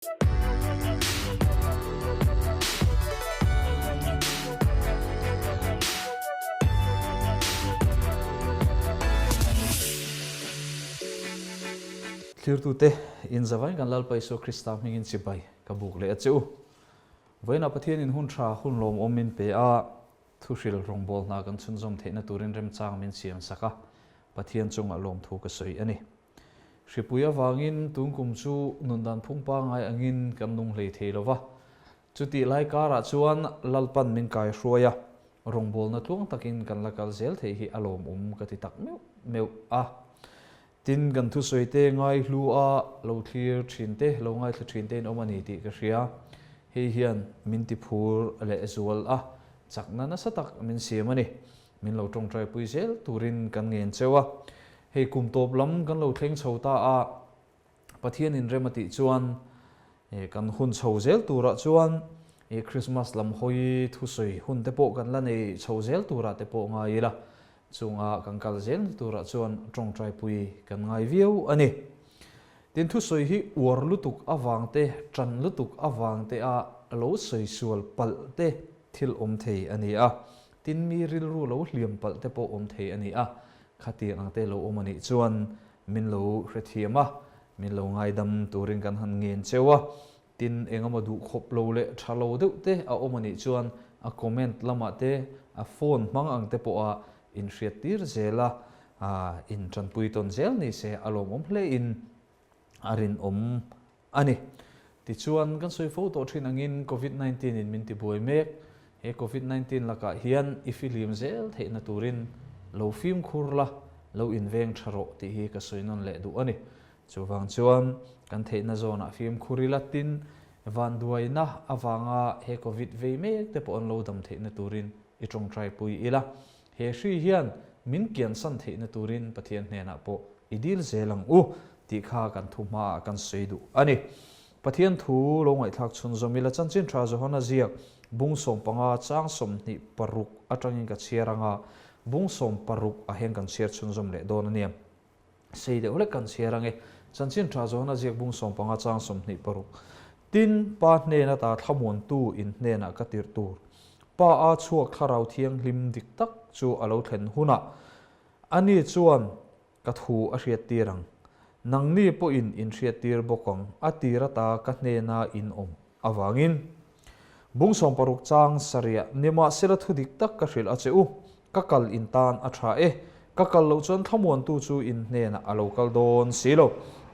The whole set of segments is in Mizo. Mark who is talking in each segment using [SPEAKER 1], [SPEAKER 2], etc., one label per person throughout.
[SPEAKER 1] Thlirtute, in zavain kan Lalpa Isua Krista hmingin chibai ka buk leh a che u. Vawiinah Pathianin hun tha hun lawmawm min pe a, thuhril rawngbâwl hna kan chhunzawm theihna turin remchang min siam sak a, Pathian chungah lawmthu ka sawi a ni. Hripui avangin tun kum chu nundan phung pangngai angin kan nung hlei thei lo va. Chutih lai karah chuan Lalpan min kai hruai a, rawngbawlna tluang takin kan la kal zel thei hi a lawmawm ka ti tak meuh meuh a. Tin, kan thusawi te ngaihlu a lo thlir thin te, lo ngaithla thin te in awm a ni tih ka hria. Hei hian min ti phur leh zual a, chakna nasa tak min siam a ni. Min lo tawngtai pui zel turin kan ngen cheu a. Hei kum tawp lam kan lo thleng chho ta a, Pathian in rem a tih chuan kan hun chho zel turah chuan Christmas lam hawi thusawi hun te pawh kan la nei chho zel turah te pawh ngai ila, chunga kan kal zel na turah chuan tawngtai pui kan ngai viau a ni. Tin thusawi hi uar lutuk avang te, tan lutuk avang te a lo sawi sual palh te thil awm thei a ni a. Tin mi rilru lo hliam palh te pawh awm thei a ni a, khatiang ang te lo awm a nih chuan min lo hrethiam a, min lo ngaidam turin kan han ngen cheu a, tin engemaw duh khawp lo leh tha lo deuh te a awm a nih chuan a comment lamah te, a phone hmang ang te pawha inhriat tir zel a, in tanpui tawn zel ni se a lawmawm hle in a rinawm a ni. Tichuan, kan sawi fo tawh thin angin Covid 19 in min tibuai mek. He Covid 19 lakah hian i fihlim zel theihna turin lo fimkhur la, lo inveng tha rawh tih hi ka sawi nawn leh duh a ni. Chuvang chuan kan theihna zawnah fimkhur ila tin vanduaina avanga he Covid vei mek te pawh an lo dam theihna turin i tawngtai pui ila. He hri hian min kiansan theihna turin Pathian hnenah pawh i dil zel ang u tih kha kan thu hmaah kan sawi duh a ni. Pathian thu lo ngaihthlak chhunzawm ila chanchin tha Johana ziak bung 15 chang 26 atangin ka chhiar anga bung 16 ah hian kan chhiar chhunzawm leh dawn a nia. Sei deuh hlek kan chhiar ange. Chanchin tha Johana ziak bung 15 chang 26 Tin, Pa hnen ata thlamuantu in hnenah ka tirh tur. Pa a chhuak thlarau thianghlim dik tak chu a lo thlen hunah ani chuan ka thu a hriattir ang. Nangni pawhin in hriattir bawk ang a tir ata ka hnena in awm avangin. Bung 60 chang sarih nimahsela thu dik tak ka hrilh a che u, ka kal in tan a tha e, ka kal loh chuan thlamuantu chu in hnenah a lo kal dawn si lo,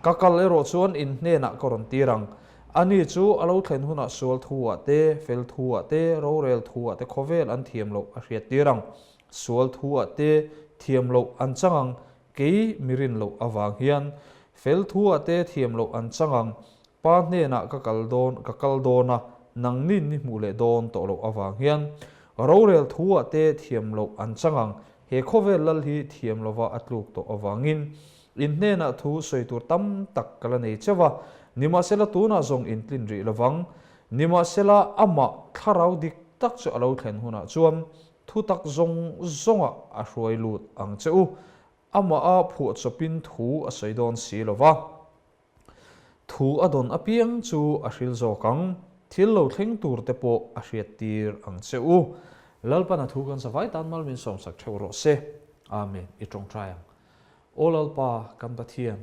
[SPEAKER 1] ka kal erawh chuan in hnenah ka rawn tir ang. Ani chu a lo thlen hunah sual thu-ah te, fel thu-ah te, rorel thu-ah te khawvel an thiam loh a hriattir ang. Sual thu-ah te thiam loh an chang ang, kei mi rin loh avang hian. Fel thu-ah te thiam loh an chang ang, Pa hnenah ka kal dawn, ka kal dawn a, nangnin ni hmuh leh dawn tawh loh avang hian. Rorel thu-ah te thiam loh an chang ang, he khawvel lal hi thiam lova a tluk tawh avangin. In hnenah thu sawi tur tam tak ka la nei cheuh a, nimahsela tunah zawng in tlin rih lovang. Nimahsela amah thlarau dik tak chu a lo thlen hunah chuan thu tak zawng zawngah a hruai lut ang che u. Amah a phuahchawpin thu a sawi dawn si lo va. Thu a dawn apiang chu a hril zawk ang, thil lo thleng tur te pawh a hriattir ang che u. Lalpana thu kan zavai tan mal min sawmsak theuh rawh se. Amen. I tawngtai ang. Aw Lalpa, kan Pathian,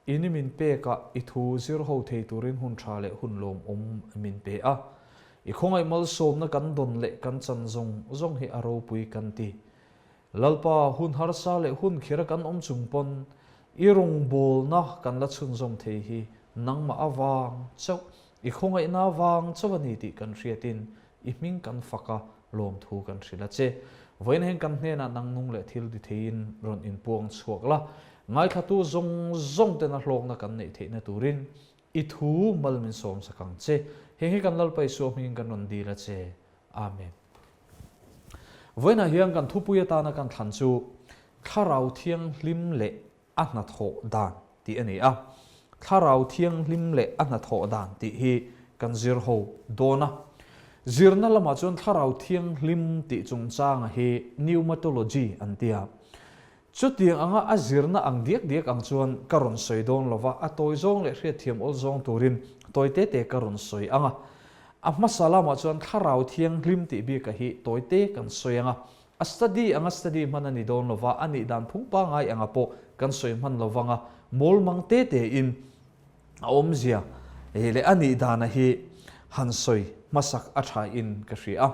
[SPEAKER 1] i ni min pekah i thu zir ho thei turin hun tha leh hun lawmawm min pe a. I khawngaih malsawmna kan dawn leh kan chan zawng zawng hi a ropui kan ti. Lalpa, hun harsa leh hun khira kan awm chung pawn i rawngbawlna kan la chhunzawm thei hi nangmah avang chauh, i khawngaihna avang chauh a ni tih kan hriatin I hming kan fak a, lawmthu kan hrilh a che. Vawiin heng kan hnenah nang nung leh thil ti theiin rawn inpuang chhuak la, ngaithlatu zawng zawng tena hlawkna kan neih theihna turin i thu mal min sawm sak ang che. Heng hi kan Lalpa Isua hmingin kan rawn dil a che. Amen. Vawiinah hian kan thupui atana kan thlan chu Thlarau Thianghlim leh a hnathawh dan tih a ni a. Thlarau Thianghlim leh a hnathawh dan tih hi kan zir ho dawn a. Zirna lamah chuan Thlarau Thianghlim tih chungchanga hi pneumatology an ti a. Chutiang anga a zirna ang diak diak ang chuan ka rawn sawi dawn lo va, a tawi zawng leh hriatthiam awl zawng turin tawi te te ka rawn sawi ang a. A hmasa lamah chuan Thlarau Thianghlim tih bika hi tawi te kan sawi ang a. A study anga study hman a ni dawn lo va, a nih dan phung pangai anga pawh kan sawi hman lo vang a, mawlmang te tein a awmzia leh a nih dana hi han sawi hmasak a tha in ka hria a.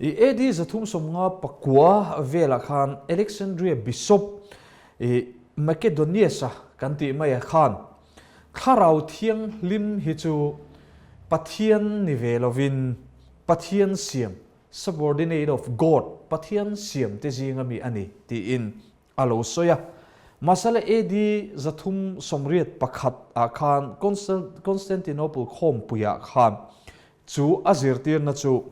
[SPEAKER 1] I AD 359 velah khan Alexandria Bishop i Macedonius-a kan tih maiah khan Thlarau Thianghlim hi chu Pathian ni ve lovin Pathian siam, subordinate of God, Pathian siam te zinga mi a ni tiin a lo sawi a. Masala AD 381 ah khan Constantinople khawmpuiah khan chu a zirtirna chu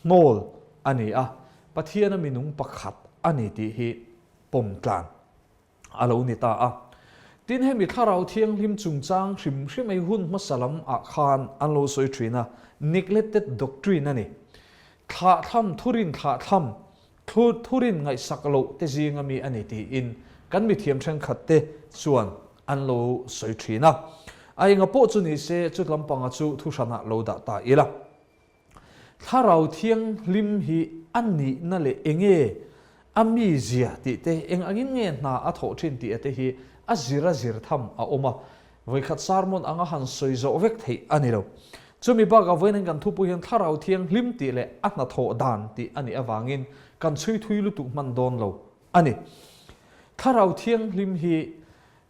[SPEAKER 1] hnawl a ni a, Pathiana minung pakhat a ni tih hi pawm tlan a lo ni ta a. Tin, hemi Thlarau Thianghlim chungchang hrim hrim ei hun hmasa lam ah khan an lo sawi thin a, neglected doctrine a ni. Thlahthlam, thurin thlahthlam, Thu thurin ngaihsak loh te zinga mi a ni tiin kan mithiam thenkhat te chuan an lo sawi thin a. A enga pawh chu ni se chu lampanga chu thu hranah lo dah ta ila. Thlarau Thianghlim hi a nihna leh enge a mizia tih te, eng angin nge hna a thawh thin tih a te hi a zir a zir tham a awm a. Vawikhat sermon anga han sawi zawh vek theih a ni lo. Chumi bakah vawiin kan thupui hian Thlarau Thianghlim tih leh a hnathawh dan tih a nih avangin kan chhui thui lutuk hman dawn lo a ni. Thlarau Thianghlim hi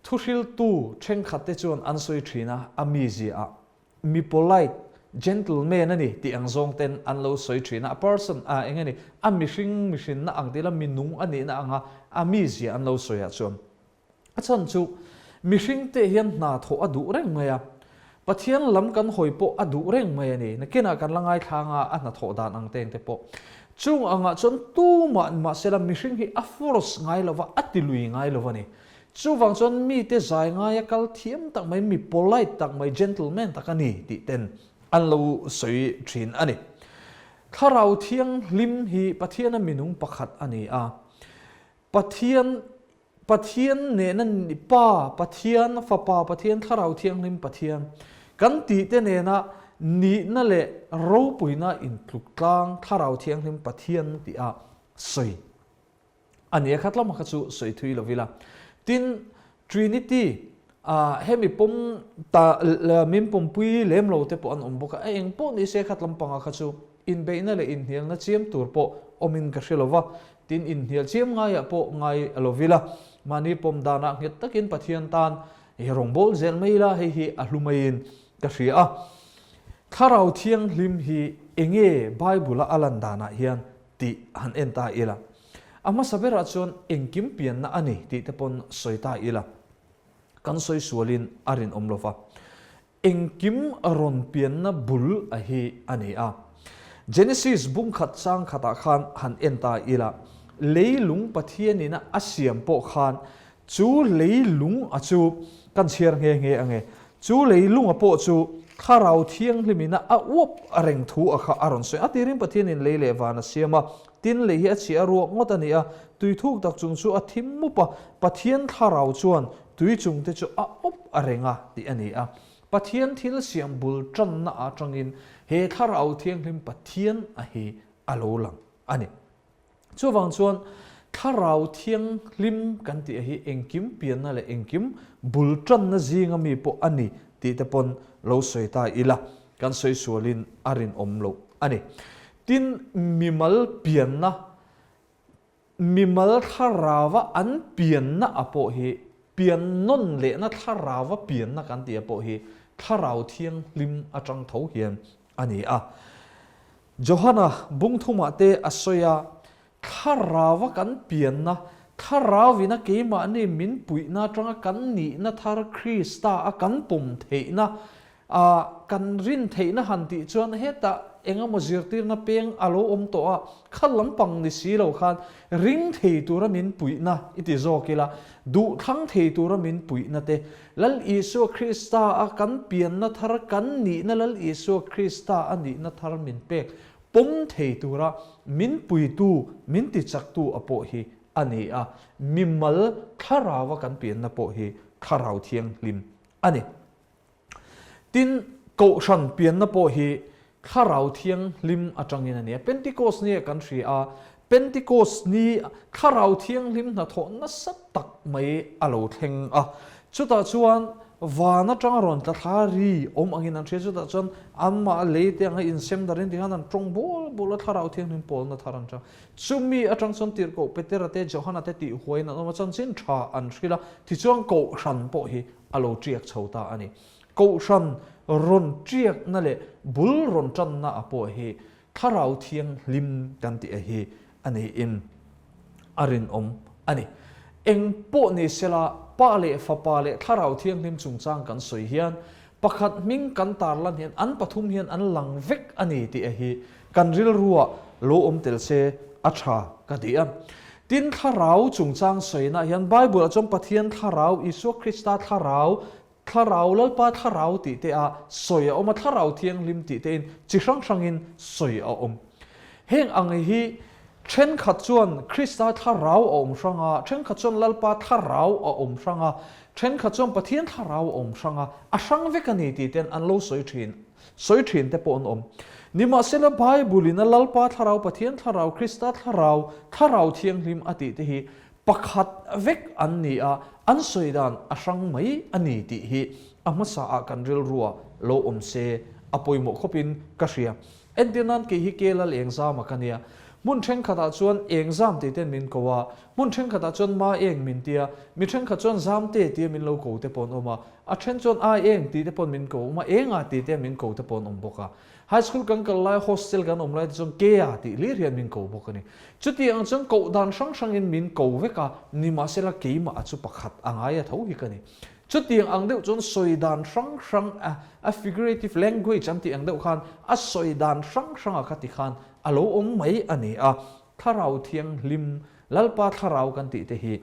[SPEAKER 1] thuhriltu thenkhatte chuan an sawi thin a, a mizia ah mi polite, gentleman a ni tih ang zawng ten an lo sawi thin a, a person ah eng a ni, a mihring mihrinna ang tih la minung a nihna anga a mizia an lo sawi ah chuan A chhan chu mihringte hian hna thawh a duh reng mai a, Pathian lam kan hawi pawh a duh reng mai a ni. Nakinah kan la ngaithlang a, a hnathawh dan ang teng te pawh. Chung angah chuan tumah nimahsela mihring hi a force ngai lova, a ti lui ngai lo a ni. Chuvang chuan mite zai ngaia kal thiam tak mai, mi polite tak mai, gentleman tak a ni tih ten an lo sawi thin a ni. Thlarau Thianghlim hi Pathiana minung pakhat a ni a, Pathian Pathian nena ni Pa Pathian, Fapa Pathian, Thlarau Thianghlim Pathian kan tihte nena nihna leh ropuina intluk tlang Thlarau Thianghlim Pathian tih a sawi a ni a. Khat lama kha chu sawi thui lo ila. Tin, Trinity ah hemi pawm ta min pawmpui lem lo te pawh an awm bawk a, a eng pawh ni se khat lampanga kha chu inbeihna leh inhnialna chiam tur pawh awmin ka hre lo va. Tin, inhnial chiam ngaiah pawh ngai a lo vil a, mahni pawm danah nghet takin Pathian tan i rawngbâwl zel mai ila, hei hi a hlu maiin ka hria a. Thlarau Thianghlim hi enge Bible-a a lan danah hian tih han en ta ila. A hmasa berah chuan engkim pianna a ni tih te pawn sawi ta ila, kan sawi sualin a rinawm lo va. Engkim rawn pianna bul a hi a ni a. Genesis bungkhat chang khatah khan han en ta ila, leilung Pathianina a siam pawh khan chu leilung a chu kan chhiar nghe nghe ange. Chu leilunga pawh chu Thlarau Thianghlimina a uap reng thu a kha a rawn sawi. A tirin Pathianin lei leh van a siam a, tin lei hi a chhia a ruak ngawt a ni a, tui thuk tak chung chu a thim mup a, Pathian Thlarau chuan Tui chungte chu a awp a reng a tih a ni a. Pathian thil siam bul tanna atangin he Thlarau Thianghlim Pathian a hi a lo lang a ni. Chuvang chuan Thlarau Thianghlim kan tih a hi engkim pianna leh engkim bul tanna zinga mi pawh a ni tih te pawn lo sawi ta ila kan sawi sualin a rinawm loh a ni. Tin, mimal pianna Mimal thlarauva an pianna a pawh hi pian nawn lehna thlarauva pianna kan tih a pawh hi Thlarau Thianghlim atang tho hian a ni a. Johana bungthumah te a sawi a, Thlarauva kan pianna, Thlarauvina keimahni min puihna atanga kan nihna thar Krista a kan pawm theihna A kan rin theihna han tih chuan hetah eng emaw zirtirna peng a lo awm tawh a, kha lampang ni si lo khan ring thei tura min puihna i ti zawk ila, duh thlang thei tura min puihna te, Lal Isua Krista a kan pianna thar, kan nihna Lal Isua Krista a nihna thar min pek pawm thei tura min puitu, min tichaktu a pawh hi. a ni a, mimal Thlaraua kan pianna pawh hi Thlarau Thianghlim a ni. Tin, Kohhran pianna pawh hi Thlarau Thianghlim atangin a ni a. Pentecost nia kan hria a, Pentecost ni Thlarau Thianghlim hnathawh nasa tak mai a lo thleng a. Chutah chuan van atanga rawn tla thla ri awm angin an hria. Chutah chuan anmah lei te anga insem darin tikhan an tawng bawl bawl a, Thlarau Thianghlim pawlna thar an chang. Chumi atang chuan Tirhkoh Petera te, Johana te tih huaiin an awm a, chanchin tha an hrilh a, tichuan Kohhran pawh hi a lo tiak chho ta a ni. Kohhran rawn tiakna leh bul rawn tanna a pawh hi Thlarau Thianghlim kan tih a hi a niin a rinawm a ni. Eng pawh ni sela, Pa leh Fapa leh Thlarau Thianghlim chungchang kan sawi hian pakhat hming kan tarlan hian an pathum hian an lang vek a ni tih a hi kan rilruah lo awm tel se a tha ka ti a. Tin, Thlarau chungchang sawinaah hian Bible-ah chuan Pathian Thlarau, Isua Krista Thlarau, Thlarau, Lalpa Thlarau tih te a sawi a awm a, Thlarau Thianghlim tih tein chi hrang hrangin sawi a awm. Heng ang hi thenkhat chuan Krista Thlarau a awm hrang a, thenkhat chuan Lalpa Thlarau a awm hrang a, thenkhat chuan Pathian Thlarau a awm hrang a, a hrang vek a ni tih ten an lo sawi thin, sawi thin te pawh an awm. Nimahsela Bible-in a Lalpa Thlarau, Pathian Thlarau, Krista Thlarau, Thlarau Thianghlim a tih te hi pakhat vek an ni a, an sawi dan a hrang mai a ni tih hi a hmasaah kan rilruah lo awm se a pawimawh khawpin ka hria. Entir nan kei hi Kelal Engzama ka nia. Hmun thenkhatah chuan Engzam tih ten min ko a, hmun thenkhatah chuan Ma Eng min tia, mi thenkhat chuan Zamte tia min lo ko te pawh an awm a, a then chuan A Eng tih te pawh min ko awm a, Enga tih te min ko te pawh an awm bawk a. High school kan kal lai, hostel kan awm lai te chuan Kea tih hlir hian min ko bawk a ni. Chuti ang chuan koh dan hrang hrangin min ko vek a, nimahsela keimah a chu pakhat a ngai a tho hi ka ni. Chutiang ang deuh chuan sawi dan hrang hrang a, a figurative language an tih ang deuh khan a sawi dan hrang hranga kha ti khan a lo awm mai a ni a. Thlarau Thianghlim, Lalpa Thlarau kan tih te hi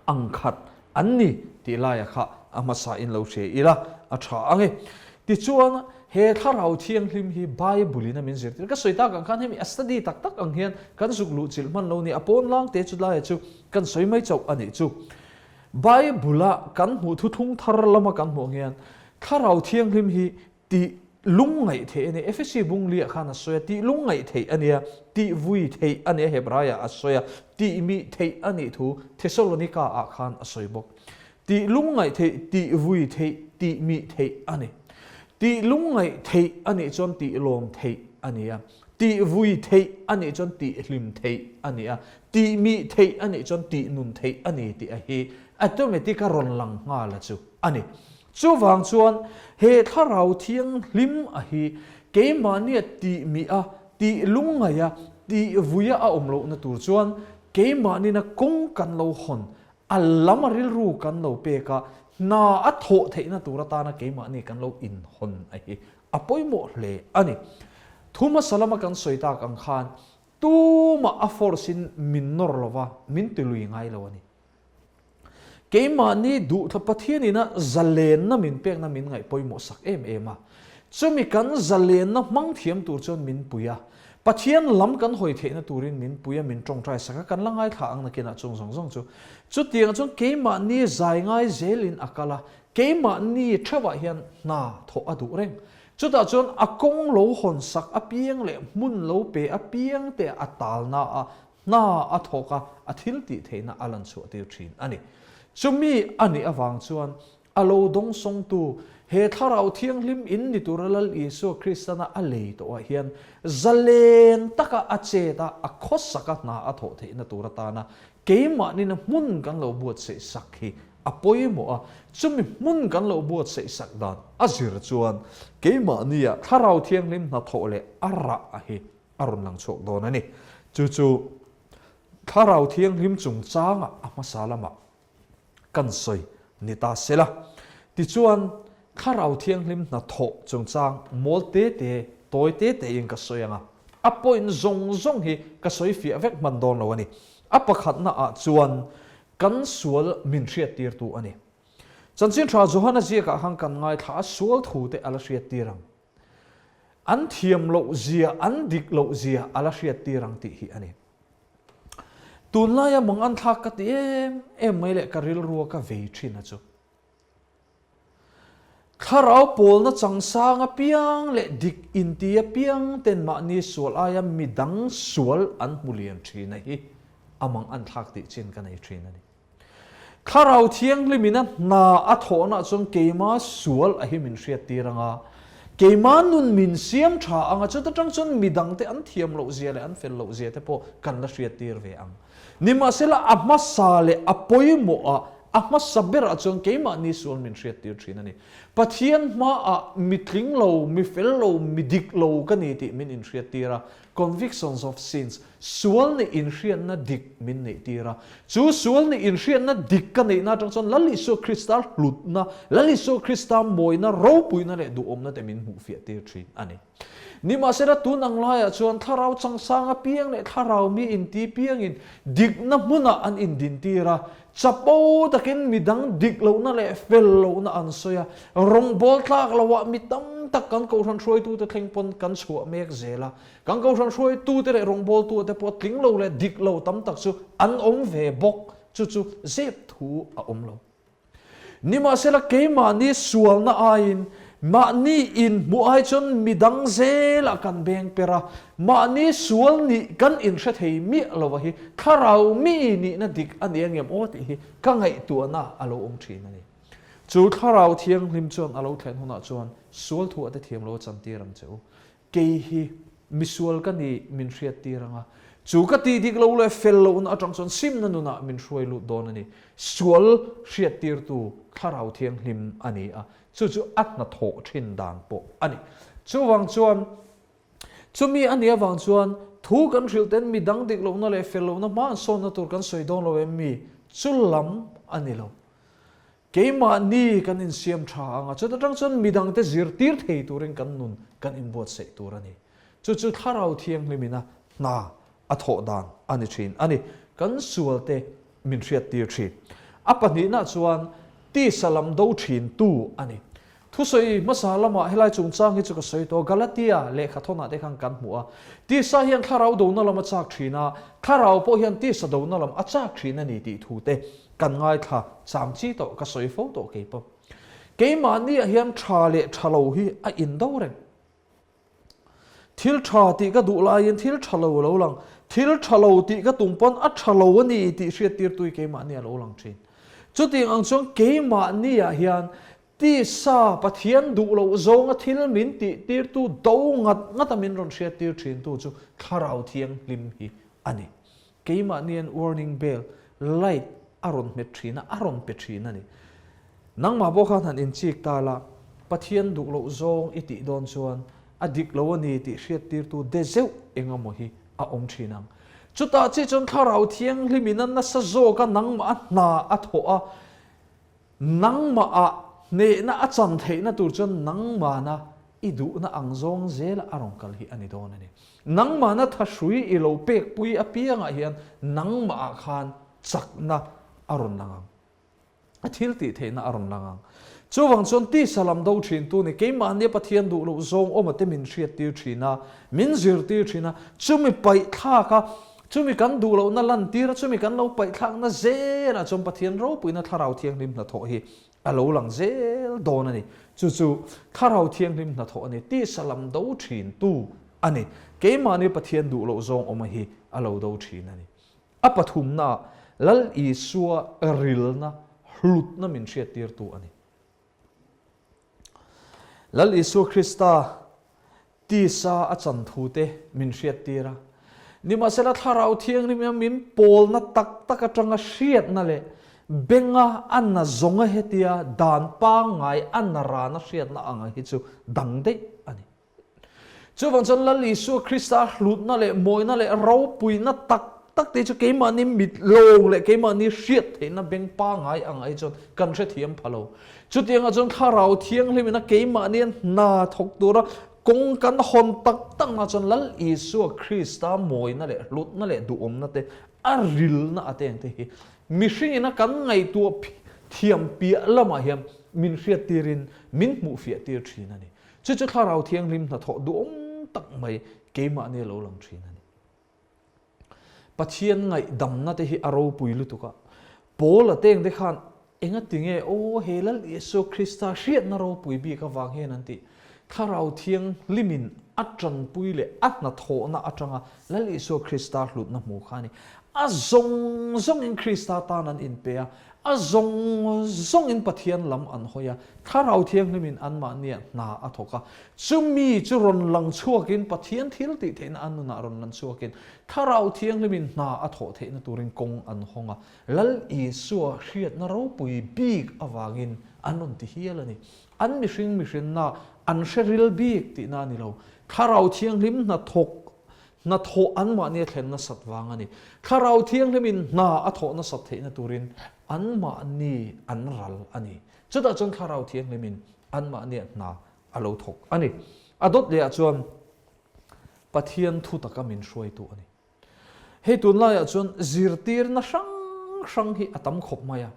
[SPEAKER 1] ang khat an ni tih laia kha a hmasa in lo hria ila a tha ang e. Tichuan he Thlarau Thianghlim hi Bible in a min zirtir. Ka sawi tak ang khan hemi a study tak tak ang hian kan zuk luh chilh hman lo ni, a pawn lang te chu laia chu kan sawi mai chauh a nih chu. Bible-a kan hmuh thuthlung thar lama kan hmuh ang hian Thlarau Thianghlim hi tih lungngaih theih a ni. Efesi bungliah khan a sawi a, tih lungngaih theih a nia, tih vui theih a nia Hebraiah a sawi a, tih mih theih a nih thu Thesalonika-ah khan a sawi bawk. Tih lungngaih theih, tih vui theih, tih mih theih a ni. Tih lungngaih theih a nih chuan tih lawm theih a ni a. Tih vui theih a nih chuan tih hlim theih a ni a, tih mih theih a nih chuan tih nun theih a ni tih a hi automatic a rawn lang nghal a chu a ni. Chuvang chuan he Thlarau Thianghlim a hi keimahnia tih mih a, tih lungngaih a, tih vui a a awm lohna tur chuan keimahnin a kawng kan lo hawn, a lam a rilru kan lo pek a, hna a thawh theihna tur atana keimahni kan lo inhawn a hi A pawimawh hle a ni. Thu hmasa lama kan sawi tak ang khan tumah a force in min nawr lo va, min ti lui ngai lo a ni. Keimahni duhthla Pathian ina zalenna min pekna min ngaih pawimawh sak em em a. Chumi kan zalenna hmang thiam tur chuan min pui a. Pathian lam kan hawi theihna turin min pui a, min tawngtai sak a, kan la ngaithla ang nakinah chung zawng zawng chu. Chutiang chuan keimahni zai ngai zelin a kal a, Keimahni theuhah hian hna thawh a duh reng. Chutah chuan a kawng lo hawn sak apiang leh hmun lo pe apiang te a talna a, hna a thawk a, a thil tih theihna a lan chhuah tir thin a ni. Chumi a nih avang chuan a lo dawngsawngtu he Thlarau Thianghlim in ni tura Lal Isua Kristana a lei tawhah hian zalen taka a chet a, a khawsaka hna a thawh theihna tur atana keimahnin hmun kan lo buatsaih sak hi a pawimawh a, chumi hmun kan lo buatsaih sak dan a zir chuan keimahnia Thlarau Thianghlim hnathawh leh a rah a hi a rawn lang chhuak dawn a ni. Chu chu Thlarau Thianghlim chungchanga a hmasa lamah kan sawi ni ta se la. Tichuan, Thlarau Thianghlim hnathawh chungchang mawl te te, tawi te tein ka sawi ang a, a point zawng zawng hi ka sawi fiah vek hman dawn lo a ni. A pakhatna ah chuan Kan sual min hriattirtu a ni. Chanchin Tha Johana ziakah khan kan ngaithla a, sual thu te a la hriattir ang. An thiam loh zia, an dik loh zia a la hriattir ang tih hi a ni. Tunlaia mang an thlak ka ti em em mai leh ka rilrua ka vei thin a chu. Thlarau pawlna changsang apiang leh dik inti apiang ten mahni sual aia midang sual an hmu lian thin a hi a mang an thlak tih chin ka nei thin a ni. Thlarau Thianghlimin a hna a thawhna chuan keima sual a hi min hriattir ang a, keima nun min siam tha ang a, chuta tang chuan midangte an thiam loh zia leh an fel loh zia te pawh kan la hriattir ve ang. Nimahsela a hmasa leh a pawimawh ah, a hmasa berah chuan keimahni sual min hriattir thin a ni. Pathian hmaah mi tling lo, mi fel lo, mi dik lo ka ni tih min inhriattir a, convictions of sins, sual nih inhriatna dik min neihtir a. Chu sual nih inhriatna dik ka neihna atang chuan Lal Isua Krista hlutna, Lal Isua Krista mawina, ropuina leh duhawmna te min hmuhfiahtir thin a ni. Nimahsela tun ang laiah chuan thlarau changsang apiang leh thlarau mi inti piangin dikna hmunah an indintir a, chapo takin midang dik lohna leh fel lohna an sawi a, rawngbâwl tlâk loah mi tam tak kan kohhran hruaitute thleng pawn kan chhuah mek zel a, kan kohhran hruaitute leh rawngbâwltute pawh tling lo leh dik lo tam tak chu an awm ve bawk, chu chu zep thu a awm lo. Nimahsela keimahni sualna aiin mahni inhmuh ai chuan midang zelah kan beng per a, mahni sual nih kan inhre thei miah lova hi thlarau mi nihna dik a ni angem aw tih hi ka ngaihtuahna a lo awm thin a ni. Chu thlarau thianghlim chuan a lo thlen hunah chuan sual thuah te thiam lo a chantir ang che u. Kei hi misual ka ni min hriattir ang a, chu ka tih dik lo leh fel lohna atang chuan simna nunah min hruai lut dawn a ni. Sual hriattirtu Thlarau Thianghlim a ni a, chu chu a hnathawh thin dan pawh a ni. Chuvang chuan, chumi a nih avang chuan thu kan hrilh ten midang dik lohna leh fel lohna hma an sawnna tur kan sawi dawn lo em mi? Chu lam a ni lo. Keimahni kan insiam tha ang a, chuta tang chuan midangte zirtir thei turin kan nun kan inbuatsaih tur a ni. Chu chu Thlarau Thianghlimina hna a thawh dan a ni thin a ni. Kan sualte min hriattir thin. A pahnihna chuan tisa lam do thin tu a ni. Thusawi hmasa lamah helai chungchang hi chu ka sawi tawh, Galatia lehkhathawnah te khan kan hmu a. Tisa hian thlarau dona lam a chak thin a, thlarau pawh hian tisa dona lam a chak thin a ni tih thu te kan ngaithla cham chi tawh, ka sawi fo tawh kei pawh. Keimahniah hian tha leh tha lo hi a indo reng. Thil tha tih ka duh laiin thil tha lo a lo lang, thil tha lo tih ka tum pawn a tha lo a ni tih hriattirtu hi keimahni a lo lang thin. Chutiang ang chuan keimahniah hian tisa Pathian duh loh zawnga thil min tihtirtu do ngat ngata min rawn hriattir thintu chu Thlarau Thianghlim hi a ni. Keimahnian warning bell, light, a rawn hmet thin a, a rawn pe thin a ni. Nangmah pawh khan han inchik ta la, Pathian duh loh zawng i tih dawn chuan a dik lo a ni tih hriattirtu de zeuh eng emaw hi a awm thin ang. Chutah chi chuan Thlarau Thianghlimin a nasa zawka nangmah a hna a thawh a, Nangmah ah hnehna a chan theihna tur chuan nangmahna i duhna ang zawng zela a rawn kal hi a ni dawn a ni. Nangmahna thahrui i lo pekpui apiangah hian nangmah ah khan chakna a rawn lang ang. A thil tih theihna a rawn lang ang. Chuvang chuan tisa lam do thintu ni keimahnia Pathian duh loh zawng awma te min hriattir thin a, min zirtir thin a, chumi paihthlak a, Chumi kan duh lohna lantir a, chumi kan lo paihthlakna zelah chuan Pathian ropuina Thlarau Thianghlim hnathawh hi a lo lang zel dawn a ni. Chu chu Thlarau Thianghlim hnathawh a ni, tisa lam do thintu a ni. Keimahni Pathian duh loh zawng awma hi a lo do thin a ni. A pathumnaah Lal Isua rilna, hlutna min hriattirtu a ni. Lal Isua Krista tisa a chan thu te min hriattir a. Nimahsela Thlarau Thianghlim hian min pawlna tak tak atanga hriatna leh benga a na zawnga hetia dan pangngai a na rana hriatna anga hi chu dang daih a ni. Chuvang chuan Lal Isua Krista hlutna leh mawina leh ropuina tak tak te chu keimahni mit lawng leh keimahni hriat theihna beng pangngai ang ai chuan kan hrethiam pha lo. Chutiangah chuan Thlarau Thianghlimina keimahni hna thawk tura kawng kan hawn tak takna chuan Lal Isua Krista mawina leh hlutna leh duhawmna te a rilna a teng te hi mihringina kan ngaihtuah thiam piah lamah hian min hriattirin min hmuhfiahtir thin a ni. Chu chu Thlarau Thianghlim hnathawh duhawm tak mai keimahni a lo lang thin a ni. Pathian ngaihdamna te hi a ropui lutuk a. Paula teng te khan Engati nge aw he Lal Isua Krista hriatna ropui bik avang hian an tih? Thlarau Thianghlimin a tanpui leh a hnathawhna atanga Lal Isua Krista hlutna hmu kha a ni. A zawng zawngin Krista tan an inpe a, a zawng zawngin Pathian lam an hawi a, Thlarau Thianghlimin anmahniah hna a thawk a. Chumi chu rawn lang chhuakin Pathian thil tih theihna an nunah rawn lan chhuakin Thlarau Thianghlimin hna a thawh theihna turin kawng an hawng a. Lal Isua hriatna ropui bik avangin an rawn ti hial a ni. An mihring mihrinna an hre ril bik tihna a ni lo. Thlarau Thianghlim hnathawk hnathawh anmahni a thlen nasat vang a ni. Thlarau Thianghlimin hna a thawh nasat theihna turin anmahni an ral a ni. Chutah chuan Thlarau Thianghlimin anmahnia hna a lo thawk a ni. A dawt lehah chuan Pathian thu taka min hruaitu a ni. Hei tunlaiah chuan zirtirna hrang hrang hi a tam khawp mai a.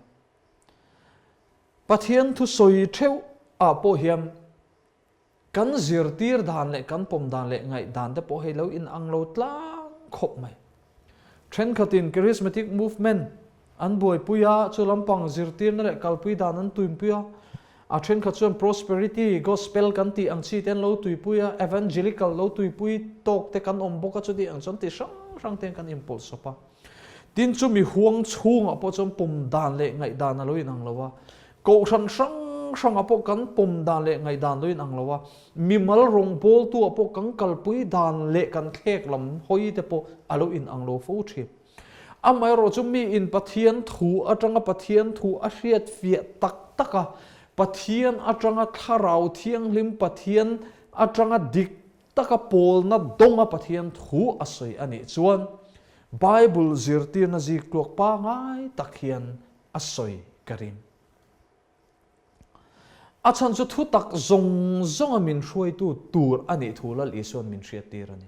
[SPEAKER 1] Pathian thusawi theuh ah pawh hian kan zirtir dan leh kan pawm dan leh ngaihdan te pawh hei lo inang lo tlang khawp mai. Thenkhatin Charismatic Movement An buaipui a, chu lampang zirtirna leh kalpui dan an tuipui a. A thenkhat chuan prosperity gospel kan tih ang chi te an lo tuipui a, evangelical lo tuipui tawk te kan awm bawk a, chuti ang chuan ti hrang hrang te kan inpawlhsawp a. Tin, chumi huang chhungah pawh chuan pawm dan leh ngaihdan a lo inang lo a. Kohhran hrang hrangah pawh kan pawm dan leh ngaihdan lo inang lo a, mimal rawngbawltuah pawh kan kalpui dan leh kan thlek lam hawi te pawh a lo inang lo fo thin. Amaherawh chu miin Pathian thu atanga Pathian thu a hriat fiah tak tak a, Pathian atanga Thlarau Thianghlim Pathian atanga dik taka pawlna dawnga Pathian thu a sawi a nih chuan Bible zirtirna ziktluak pangai tak hian a sawi ka ring. A chhan chu thu tak zawng zawnga min hruaitu tur a nih thu Lal Isua'n min hriattir a ni.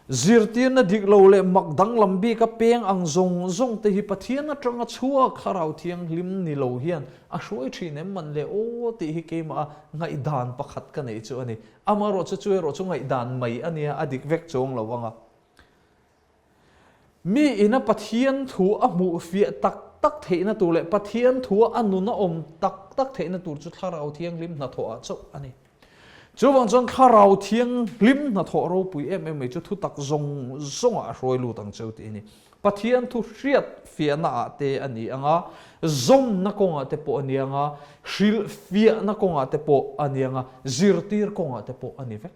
[SPEAKER 1] Zirtirna dik lo leh mak danglam bika peng ang zawng zawng te hi Pathian atanga chhuak Thlarau Thianghlim ni lo hian a hruai thin em man le aw tih hi keimah a ngaihdan pakhat ka neih chu a ni. Amaherawh chu chu erawh chu ngaihdan mai a nia, a dik vek chuang lo ang a. Mi ina Pathian thu a hmuh fiah tak tak theihna tur leh Pathian thua a nun a awm tak tak theihna tur chu Thlarau Thianghlim hnathawhah chauh a ni. Chuvang chuan Thlarau Thianghlim hnathawh ropui em em mai chu thutak zawng zawngah a hruai lut ang cheu tih a ni. Pathian thu hriat fiahna ah te a ni ang a, zawmna kawngah te pawh a ni ang a, hrilh fiahna kawngah te pawh a ni ang a, zirtir kawngah te pawh a ni vek.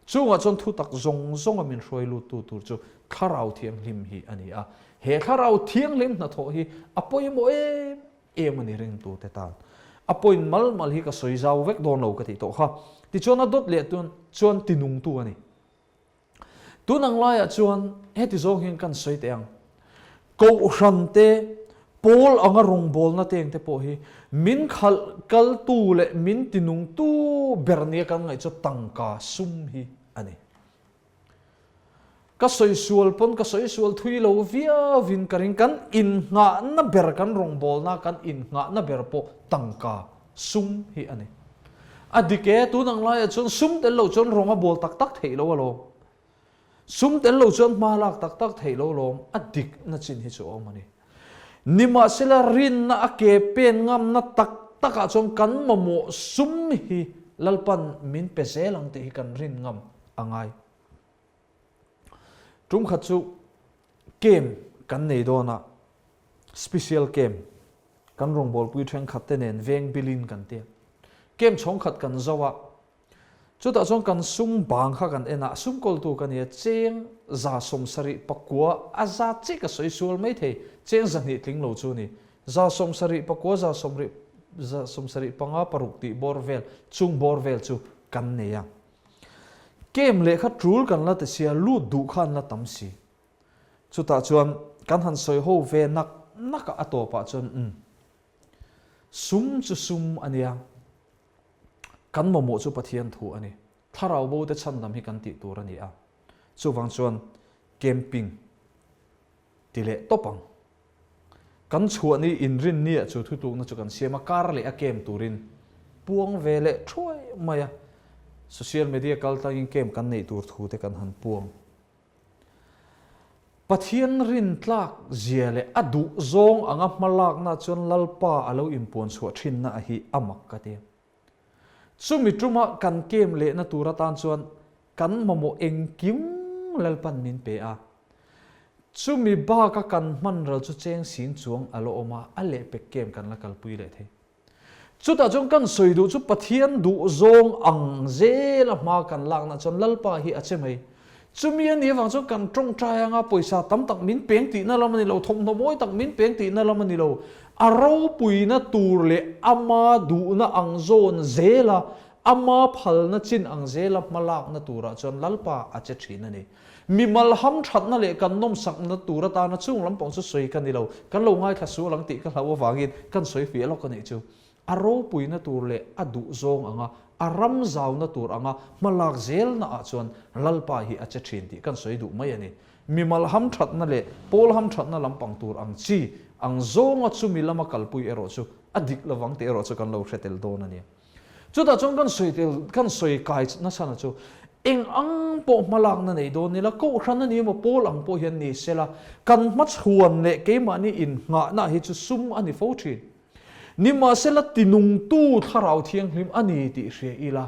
[SPEAKER 1] Chungah chuan thutak zawng zawnga min hruai luttu tur chu Thlarau Thianghlim hi a ni a. He Thlarau Thianghlim hnathawh hi a pawimawh em em a ni ringtute tan. A point mal mal hi ka sawi zau vek dawn lo ka tih tawh kha. Tichuan a dawt leh tun chuan tinungtu a ni. Tun ang laiah chuan heti zawng hian kan sawi teh ang. Kohhran te, pawl anga rawngbawlna teng te pawh hi min khalh kaltu leh min tinungtu ber nia kan ngaih chu tangka sum hi a ni. Ka sawi sual pawn ka sawi sual thui lo viauin ka ring, kan innghahna ber kan rawngbawlna kan innghahna ber pawh tangka sum hi a ni. A dik e, tun ang laiah chuan sum tel lo chuan rawng a bawl tak tak theih lo alawm. Sum tel lo chuan hma lak tak tak theih lo lawm, a dikna chin hi chu a awm a ni. Nimahsela rinna a ke pen ngamna tak takah chuan kan mamawh sum hi Lalpan min pe zel ang tih hi kan rin ngam a ngai. Tum khat chu camp kan nei dawn a, special camp kan rawngbawlpui thenkhat te nen veng bilin kan ti a. Camp chhawng khat kan zo a, Chutah chuan kan sum bang kha kan en a, sum kawltu ka nia, cheng 170 pakua a za chiah ka sawi sual mai thei, cheng 200 tling lo chu a ni. 75 170 75 paruk tih bawr vel, chung bawr vel chu kan nei a. Kem leh kha tul kan la ti sia, lut duh kha an la tam si. Chutah chuan kan han sawi ho ve nak nak a, a tawpah chuan umm, sum chu sum a nia, Kan mamawh chu Pathian thu a ni. Thlarau bo te chhandam hi kan tih tur a ni a. Chuvang chuan camping ti leh tawp ang. Kan chhuah ni inrin ni ah chu thutlukna chu kan siam a, kar leh a camp turin puang ve leh thuai mai a. Social media kal tlangin camp kan neih tur thu te kan han puang. Pathian rintlak zia leh a duh zawng anga hmalakna chuan Lalpa a lo inpuan chhuah thinna a hi a mak ka ti. Chumi tuma kan kem lehna tur atan chuan kan mamawh engkim Lalpan min pe a. Chumi baka kan hman ral chu cheng sing chuang a la awm a, a lehpek kem kan la kalpui leh thei. Chutah chuan kan sawi duh chu Pathian duh zawng ang zel a hma kan lakna chuan Lalpa hi a che mai. Chumi a nih avang chuan kan tawngtai anga pawisa tam tak min peng tihna lam a ni lo, thawmhnaw mawi tak min peng tihna lam a ni lo. A ropuina tur leh ama duhna ang zawn zela, ama phalna chin ang zela hma lakna turah chuan Lalpa a che thin a ni. Mimal hamthatna leh kan nawmsakna tur atana chung lampang chu sawi ka ni lo, kan lo ngaithla sual ang tih ka hlauh avangin kan sawi fiah lawk a nih chu. A ropuina tur leh a duh zawng anga a ram zauna tur anga hma lak zelna ah chuan Lalpa hi a che thin tih kan sawi duh mai a ni. Mimal hamthatna leh pawl hamthatna lampang tur ang chi ang zawnga chumi lama kalpui erawh chu a dik lovang tih erawh chu kan lo hre tel dawn a ni. Chutah chuan kan sawi tel, kan sawi kai nasana chu eng ang pawh hmalakna nei dawn ila, kohhran a ni emaw pawl ang pawh hian ni sela, kan hmachhuan leh keimahni innghahna hi chu sum a ni fo thin. Nimahsela tinungtu Thlarau Thianghlim a ni tih hria ila,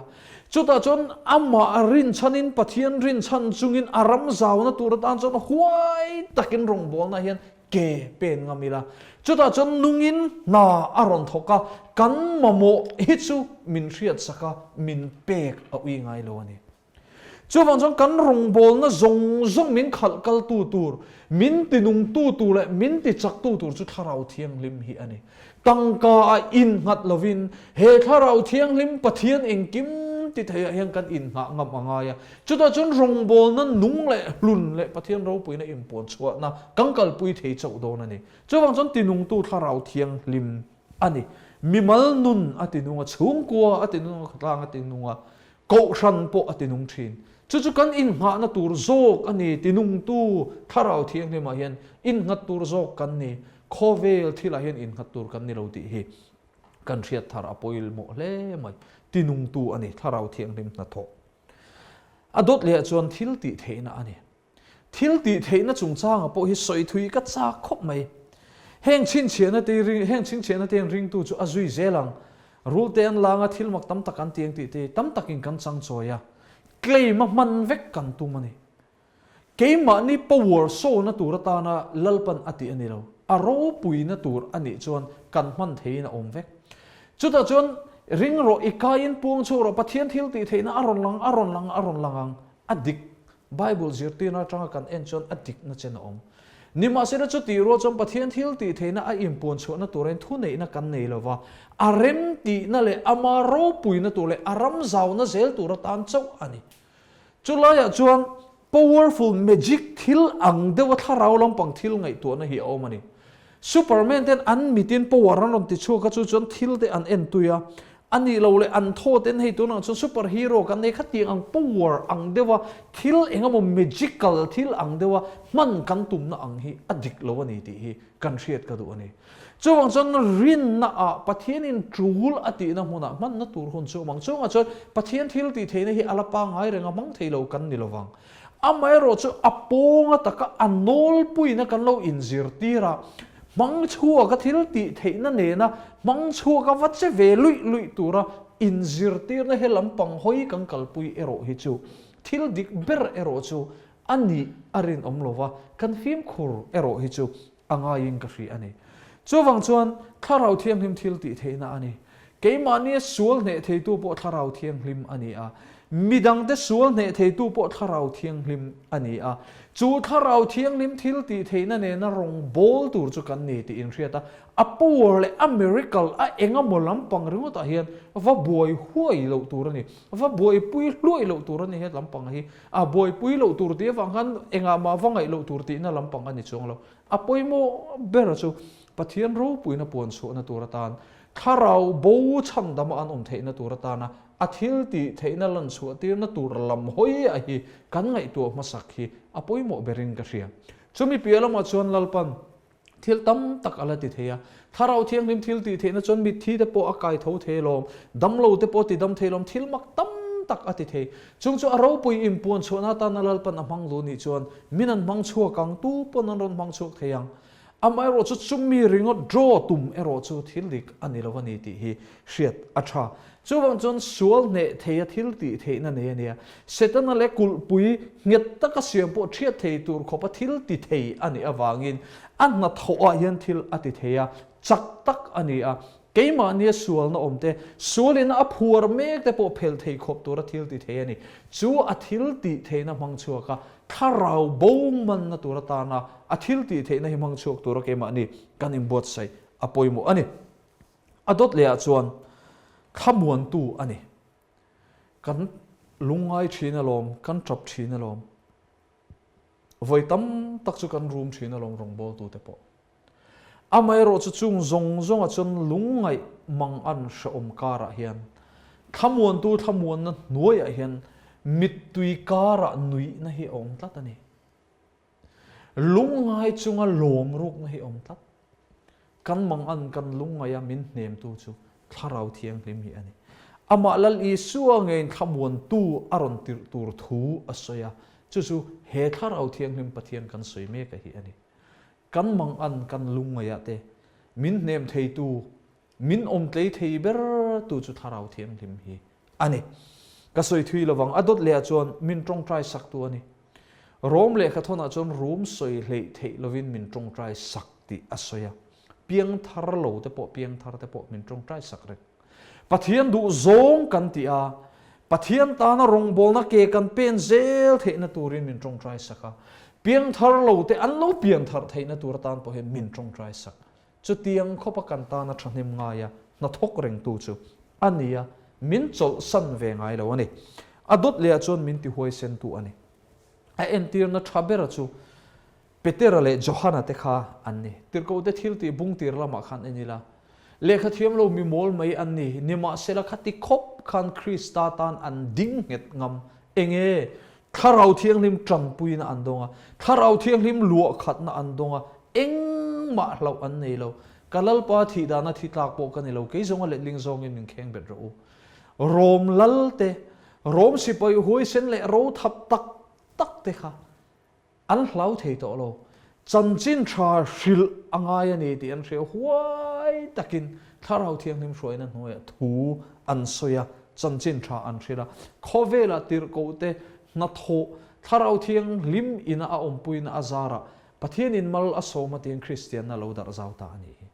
[SPEAKER 1] chutah chuan amah rinchhanin Pathian rinchhan chungin a ram zauna tur atan chuan huai takin rawngbawlna hian Ke pen ngam ila, chutah chuan nungin hna a rawn thawk a, kan mamawh hi chu min hriatsak a, min pek a ui ngai lo a ni. Chuvang chuan kan rawngbawlna zawng zawng min khalh kaltu tur, min tinungtu tur leh min tichaktu tur chu Thlarau Thianghlim hi a ni. Tangka a innghat lovin he Thlarau Thianghlim Pathian engkim ti theiah hian kan innghah ngam a ngai a. Chutah chuan rawngbawlna nung leh hlun leh Pathian ropuina inpuan chhuahna kan kalpui thei chauh dawn a ni. Chuvang chuan tinungtu Thlarau Thianghlim a ni. Mimal nun a tinung a, chhungkua a tinung a, khawtlang a tinung a, kohhran pawh a tinung thin. Chu chu kan innghahna tur zawk a ni. Tinungtu Thlarau Thianghlimah hian innghat tur zawk kan ni. Khawvel thilah hian innghat tur kan ni lo tih hi kan hriat thar a pawimawh hle mai. Tinungtu a ni, Thlarau Thianghlim hnathawh. A dawt leh ah chuan thil tih theihna a ni. Thil tih theihna chungchangah pawh hi sawi thui ka chak khawp mai. Heng chhinchhiahna te heng chhinchhiahna te hian ringtu chu a zui zel ang. Rul te an lang a, thil mak tam tak an ti ang tih te tam takin kan chang chawi a. Claim a hman vek kan tum a ni. Keimahni power show-na tur atana Lalpan a tih a ni lo. A ropuina tur a nih chuan kan hman theiin a awm vek. Chutah chuan ring rawh, i kaiin puang chhuak rawh, Pathian thil tih theihna a rawn lang, a rawn lang, a rawn lang ang. A dik. Bible zirtirna atanga kan en chuan a dikna chen a awm. Nimahsela chutih rual chuan Pathian thil tih theihna a inpuan chhuahna turin thuneihna kan nei lo va, a rem tihna leh ama ropuina tur leh a ram zauna zel tur atan chauh a ni. Chulaiah chuan powerful magic thil ang deuha thlarau lampang thil ngaihtuahna hi a awm a ni. Superman ten an mitin power an rawn ti chhuak a, chu chuan thil te an en tui a, a nih loh leh an thaw ten hei tunah chuan super hero kan nei khatiang ang power ang deuha thil eng emaw magical thil ang deuha hman kan tumna ang hi a dik lo a ni tih hi kan hriat ka duh a ni. Chuvang chuan rinna ah Pathianin tul a tihna hmunah hmanna tur hun chu awm ang. Chungah chuan Pathian thil tih theihna hi a la pangngai reng a, hmang thei lo kan ni lovang. Amaherawh chu a pawnga taka a nawlpuina kan lo inzirtir a, hmang chhuaka thil tih theihna nena hmang chhuaka va che ve luih luih tura inzirtirna he lampang hawi kan kalpui erawh hi chu thil dik ber erawh chu a nih a rinawm lova, kan fimkhur erawh hi chu a ngaiin ka hria a ni. Chuvang chuan Thlarau Thianghlim thil tih theihna a ni. Keimahnia sual hneh theitu pawh Thlarau Thianghlim a ni a, midangte sual hneh theitu pawh Thlarau Thianghlim a ni a. Chu Thlarau Thianghlim thil tih theihna nena rawng bawl tur chu kan ni tih inhriat a, a power leh a miracle a eng emaw lampang ringawtah hian va buai huai loh tur a ni, va buaipui hluai loh tur a ni he lampang hi. A buaipui loh tur tih avang khan engah mah va ngaih loh tur tihna lampang a ni chuang lo. A pawimawh ber chu Pathian ropuina puan chhuahna tur atan, thlarau bo chhandama an awm theihna tur atana a thil tih theihna lan chhuah tirna tur lam hawi a hi kan ngaihtuah hmasak hi a pawimawh berin ka hria. Chumi piah lamah chuan Lalpan Thil tam tak a la ti thei a. Thlarau Thianghlim thil tih theihna chuan mitthi te pawh a kai tho thei alawm, damlo te pawh a ti dam thei alawm, thil mak tam tak a ti thei. Chung chu a ropui inpuan chhuahna atana Lalpan a hmang duh nih chuan min an hmang chhuak ang, tu pawn an rawn hmang chhuak thei ang. Amaherawh chu chumi ringawt draw tum erawh chu thil dik a ni lo a ni tih hi hriat a tha. Chuvang chuan sual hneh theia thil tih theihna nei a nia. Setana leh kulhpui nghet taka siam pawh thiat thei tur khawpa thil ti thei a nih avangin a hnathawhah hian thil a ti thei a, chak tak a ni a. Keimahnia sualna awm te, sualin a phuar mek te pawh phel thei khawp tura thil ti thei a ni. Chu a thil tih theihna hmang chhuak a, thlarau bo manna tur atana a thil tih theihna hi hmang chhuak tura keimahni kan inbuatsaih a pawimawh a ni. A dawt lehah chuan thlamuantu a ni. Kan lungngai thin alawm, kan tap thin alawm. Vawi tam tak chu kan rum thin alawm rawngbawltute pawh. Amaherawhchu chung zawng zawnga chuan lungngaih mang an hrehawm karah hian thlamuantu thlamuanna hnuaiah hian mittui karah nuihna hi a awm tlat a ni. Lungngai chunga lawm rukna hi a awm tlat. Kan mangan kan lungngaih a min hnemtu chu Thlarau Thianghlim hi a ni. Amah Lal Isua ngeiin thlamuantu a rawn tirh tur thu a sawi a, chu chu he Thlarau Thianghlim Pathian kan sawi mek a hi a ni. Kan mangan kan lungngaih ah te min hnem theitu, min awmtlei thei ber tu chu Thlarau Thianghlim hi a ni. Ka sawi thui lovang, a dawt leh ah chuan min tawngtai sak tu a ni. Rom lehkha thawnah chuan rum sawi hleih theih lovin min tawngtai sak tih a sawi a. Piangthar lo te pawh piangthar te pawh min tawngtai sak reng. Pathian duh zawng kan ti a, Pathian tana rawngbawlna ke kan pen zel theihna turin min tawngtai sak a. Piangthar lo te an lo pianthar theihna tur atan pawh hian min tawngtai sak. Chutiang khawpa kan tana thahnem ngaia hnathawk rengtu chu a ni a, min chawlhsan ve ngai lo a ni. A dawt lehah chuan min tihuaisentu a ni. A entirna tha bera chu Petera leh Johana te kha an ni. Tirhkohte thil tih bung tir lamah khan en ila, lehkha thiam lo mi mawl mai an ni. Nimahsela khati khawp khan Krista tan an ding nghet ngam. Enge? Thlarau Thianghlim tanpuina an dawng a, Thlarau Thianghlim luahkhatna an dawng a, engmah hlauh an nei lo. Ka Lalpa thih dana thi tlak pawh ka ni lo, kei zawnga letling zawngin min kheng bet rawh u. Rom lal te, Rom sipai huaisen leh ro thap tak tak te kha An hlau thei tawh lo. Chanchin tha hrilh a ngai a ni tih an hria huai takin Thlarau Thianghlim hruaina hnuaiah thu an sawi a, chanchin tha an hrilh a. Khawvelah tirhkohte hnathawh Thlarau Thianghlim ina a awmpuina a zarah Pathianin mal a sawm a tiin Kristianna lo darh zau ta a nih hi.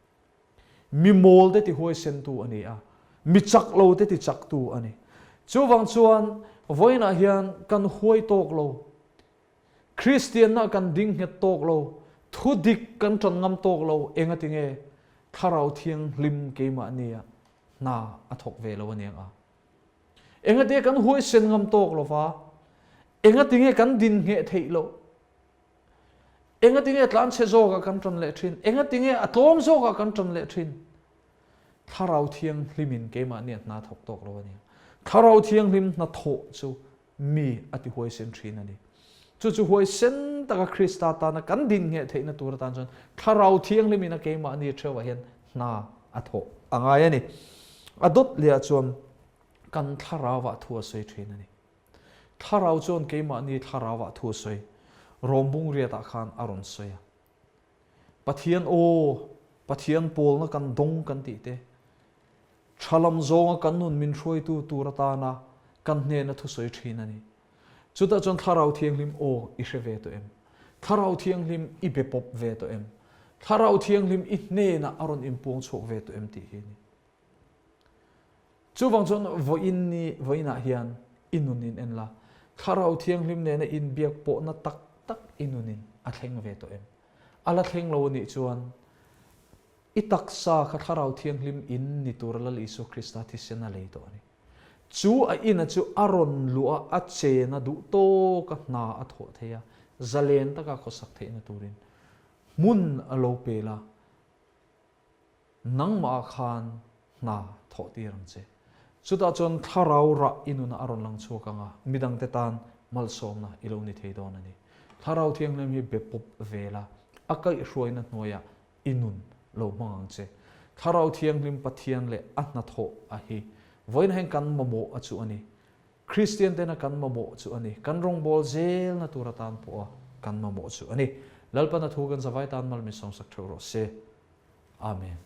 [SPEAKER 1] Mi mawlte ti huaisentu a ni a, mi chak lote ti chaktu a ni. Chuvang chuan vawiinah hian kan huai tawk lo. Kristianna kan ding nghet tawk lo, thu dik kan ṭan ngam tawk lo, engati nge Thlarau Thianghlim keimahnia hna a thawk ve lo aniang a? Engati kan huaisen ngam tawk lo va? Engati nge kan din ngheh theih loh? Engati nge tlanchhe zawkah kan ṭan leh ṭhin? Engati nge a tlawm zawkah kan ṭan leh ṭhin? Thlarau Thianghlimin keimahnia hna thawk tawk lo aniang. Thlarau Thianghlim hnathawh chu mi a ti huaisen thin a ni. Chu chu huaisen taka Krista tana kan din ngheh theihna tur atan chuan Thlarau Thianghlimin a keimahni theuhah hian hna a thawh a ngai a ni. A dawt lehah chuan kan thlarauah thu a sawi thin a ni. Thlarau chuan keimahni thlarauah thu a sawi. Rom bungriatah khan a rawn sawi a. Pathian aw, Pathian pawlna kan dawng kan tih te, tha lam zawnga kan nun min hruaitu tur atana kan hnena thusawi thin a ni. Chutah chuan Thlarau Thianghlim aw i hre ve tawh em? Thlarau Thianghlim i be pawp ve tawh em? Thlarau Thianghlim i hnenah a rawn inpuang chhuak ve tawh em tih hi a ni. Chuvang chuan vawiin ni vawiinah hian i nun in en la, Thlarau Thianghlim nena inbiak pawhna tak tak i nunin a thleng ve tawh em? A la thleng lo anih chuan i taksa kha Thlarau Thianghlim in ni tura Lal Isua Krista thisen a lei tawh a ni. Chu a ina chu a rawn luh a, a chen a, duh tawka hna a thawh theih a, zalen taka khawsak theihna turin hmun a lo pel a, Nangmah khan hna thawh tir ang che. Chutah chuan thlarau rah i nunah a rawn lang chhuak ang a, midangte tan malsawmna i lo ni thei dawn a ni. Thlarau Thianghlim hi be pawp ve la, a kaihhruaina hnuaiah i nun lo hmang ang che. Thlarau Thianghlim Pathian leh a hnathawh a hi vawiin hian kan mamawh a chu a ni. Kristian tena kan mamawh chu a ni. Kan rawngbâwl zêlna tûr atân pawha kan mamawh chu a ni. Lalpana thu kan zavai tân mal min sawmsak ṭheuh rawh se. Amen.